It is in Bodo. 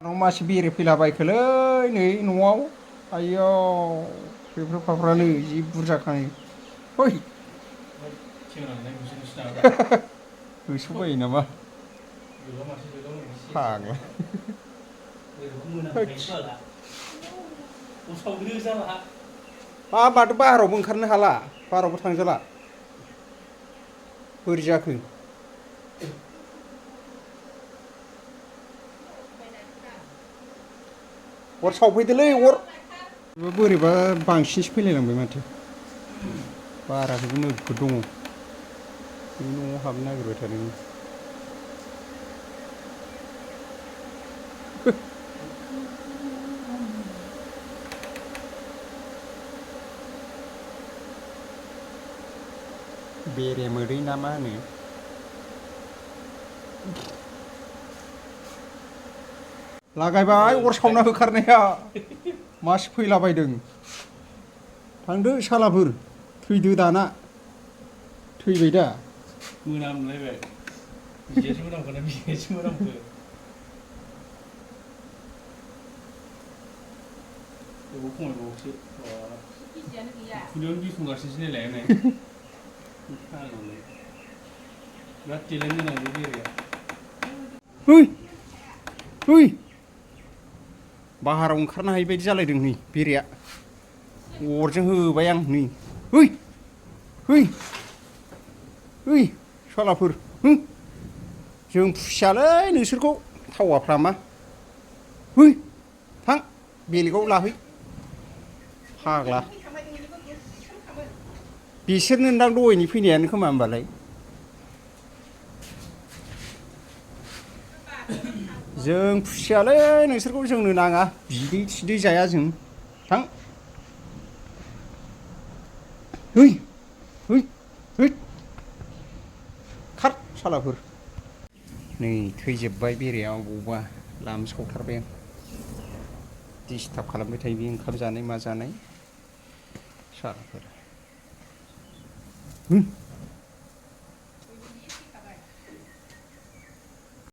मासे बेरे फैलाबायखोलै नै न'आव आयौ बेफोर फाफ्रानो जि बुरजाखानो फै होसोबायो नामा फाग्ला माथो बाहेरावबो ओंखारनो हाला बाहेरावबो थांजाला बोरै जाखो अर सावफैदोलै अर बोरैबा बांसिनसो फैलायलांबाय माथो बाराखैबो नोगोद दङ न'आव हाबनो नागिरबाय थादों बेरे मोदै ना मा होनो लागायबाय अर सावना होखारनाया मासे फैलाबायदों थांदो सालाफोर थैदो दाना थैबाय दा मोनामलायबाय बिदियासो मोनामखोना बिदियासो मोनामखो बेखौ खमायबावसो खुगायावनो बिरफुंगासिनोसो नायलाय आंलाय बिराद देलाय मोनामो बेरेया ओइ ओइ बाहाराव ओंखारनो हायि बायदि जालायदों नै बेरेया अरजों होबाय आं नै ओइ ओइ ओइ सालाफोर जों फुसियालै नोंसोरखौ थावाफ्रा मा ओइ थां बेलेगाव लाहै फाग्ला बिसोरनो नोंदां दहायनि फैनायानो खोमा होमबालाय जों फुसियालै नोंसोरखौ जोंनो नाङा बिदै थिदै जाया जों थां ओइ ओइ ओइ खार सालाफोर नै थैजोब्बाय बेरेया अबावबा लामसावथारबाय आं दिसटार्ब खालामबाय थायो बे ओंखाम जानाय मा जानाय सालाफोर